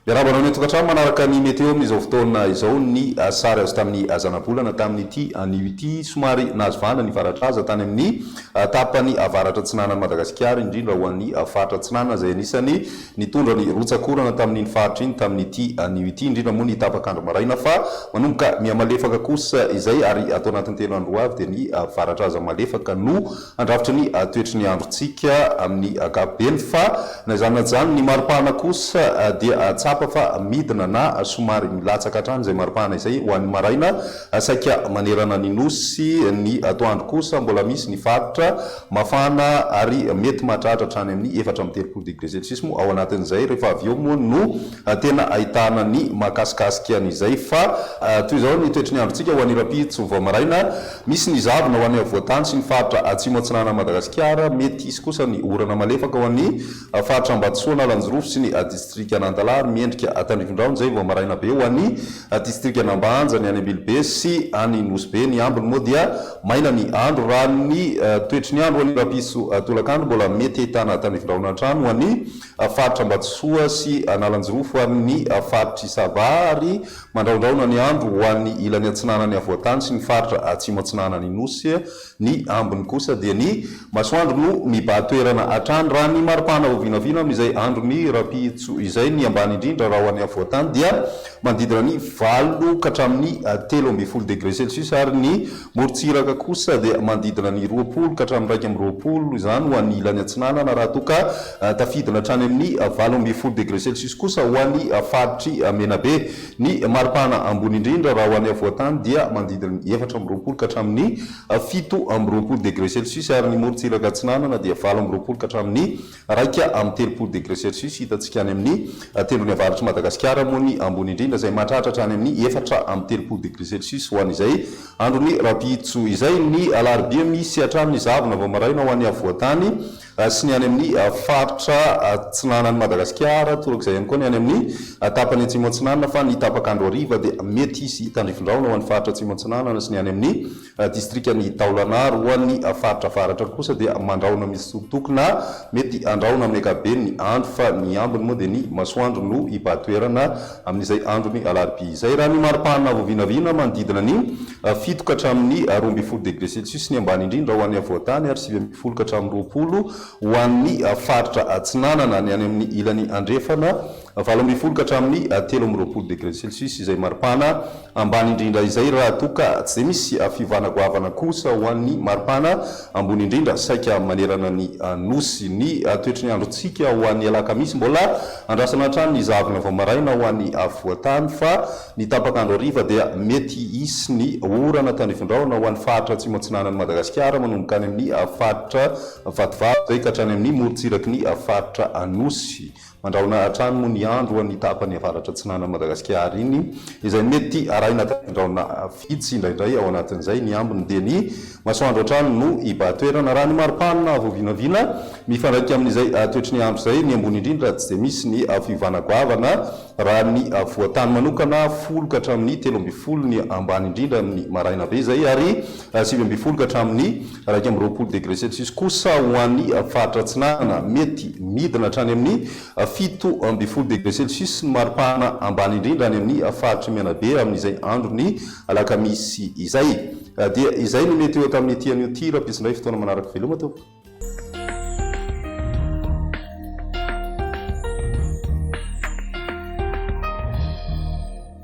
Miarahaba anao any an-tokantrano manaraka ny météo amin'izao fotoana izao ny sary azo tamin'ny zanabolana tamin'ity anio ity. Somary nahazo vahana ny varatraza tany amin'ny tapany avaratra atsinanan'i Madagasikara, indrindra ho an'ny faritra atsinanana izay anisan'ny nitondra ny rotsak'orana tamin'iny faritra iny tamin'ity anio ity, indrindra moa ny tapak'andro maraina fa manomboka mihamalefaka kosa izay ary ato anatin'ny telo andro ho avy dia ny varatraza malefaka no Handrafitra ny toetry ny androntsika amin'ny ankapobeny fa na izany na izany ny maripana kosa dia tsapa fa midina na somary milatsaka hatrany izay maripana izay ho an'ny maraina saika manerana ny Nosy. Ny atoandro kosa mbola misy ny faritra mafana ary mety mahatratra hatrany amin'ny 34 degré celsius moa ao anatin'izay rehefa avy eo moa no tena ahitana ny mahakasikasika an'izay fa toy izao ny toetry ny androntsika ho an'ny rahampitso vao maraina. Misy ny zavona ho an'ny afovoan-tany sy ny faritra atsimo atsinanan'i Madagasikara. Mety hisy kosa ny orana malefaka ho an'ny faritra Ambatosoa, Analanjirofo sy ny distrikan'Antalaha ary miendrika tandrifindrahona izay vao maraina be ho an'ny distrikan'Ambanja, ny any Ambilobe sy any Nosy Be. Ny ambiny moa dia maina ny andro. Raha ny toetry ny andro ho an'ny rahampitso tolakandro, mbola mety ahitana tandrifindrahona hatrany ho an'ny faritra Ambatosoa sy Analanjirofo ary ny faritr'i Sava ary Mandrahondrahona ny andro ho an'ny ilany atsinanan'ny afovoan-tany sy ny faritra atsimo atsinanan'ny Nosy, ny ambiny kosa dia ny masoandro no mibahan-toerana hatrany. Raha ny maripana ho vinavina amin'izay andron'ny rahampitso izay, ny ambany indrindra raha ho an'ny afovoan-tany dia manodidina ny valo ka hatramin'ny 13 degré celsius ary ny morontsiraka kosa dia manodidina ny 20 ka hatramin'ny 21 izany ho an'ny ilany atsinanana raha toa ka tafidina hatrany amin'ny 18 degré celsius kosa ho an'ny faritr'i Menabe. Ny maripana ambony indrindra raha ho an'ny afovoan-tany dia manodidina ny 24 ka hatramin'ny 27 degré celsius ary ny morontsiraka atsinanana dia 28 ka hatramin'ny 31 degré celsius. Hitantsika any amin'ny tendrony avaratr'i Madagasikara moa ny ambony indrindra izay mahatratra hatrany amin'ny 34 degré celsius ho an'izay andron'ny rahampitso izay. Ny alarobia misy hatrany ny zavona vao maraina ho an'ny afovoan-tany sy ny any amin'ny faritra atsinanan'i Madagasikara, torak'izay ihany koa ny any amin'ny tapany atsimo atsinanana fa ny tapak'andro hariva dia mety hisy tandrifindrahona ho an'ny faritra atsimo atsinanana sy ny any amin'ny distrikan'i Taolagnaro. Ho an'ny faritra avaratra kosa dia mandrahona misitokotoko na mety handrahona amin'ny ankapobeny ny andro fa ny ambiny moa dia ny masoandro no hibahan-toerana amin'izay andron'ny alarobia izay. Raha ny maripana vao vinavina, manodidina ny fito ka hatramin'ny 12 degré celsius ny ambany indrindra ho an'ny afovoan-tany ary 19 ka hatramin'ny 20 ho an'ny faritra atsinanana. Ny any amin'ny ilany andrefana, 18 ka hatramin'ny 23 degré celsius izay maripana ambany indrindra izay raha toa ka tsy dia misy fiovana goavana kosa ho an'ny maripana ambony indrindra saika manerana ny Nosy. Ny toetry ny androntsika ho an'ny alakamisy mbola andrasana hatrany ny zavona vao maraina ho an'ny afovoan-tany fa ny tapak'andro hariva dia mety hisy ny orana tandrifindrahona ho an'ny faritra atsimo atsinanan'i Madagasikara manomboka any amin'ny faritra Vatovavy izay ka hatrany amin'ny morontsiraky ny faritra Anosy. Mandrahona hatrany moa ny andro ho an'ny tapany avaratra atsinanan'i Madagasikara iny, izay mety arahina tandrifindrahona vitsy indraindray ao anatin'izay. Ny ambiny dia ny masoandro hatrany no hibahan-toerana. Raha ny maripana vao vinavina, mifandraika amin'izay toetry ny andro izay, ny ambony indrindra tsy dia misy ny fiovana goavana raha ny voatany manokana, folo ka hatramin'ny 13 ny ambany indrindra amin'ny maraina be izay ary 19 ka hatramin'ny 21 degré celsius kosa ho an'ny faritra atsinanana. Mety midina hatrany amin'ny 17 degré celsius ny maripana ambany indrindra any amin'ny faritr'i Menabe amin'izay andron'ny alakamisy izay. Dia izay ny météo tamin'ity anio ity. Rahampitso indray fotoana manaraka. Veloma tompoko.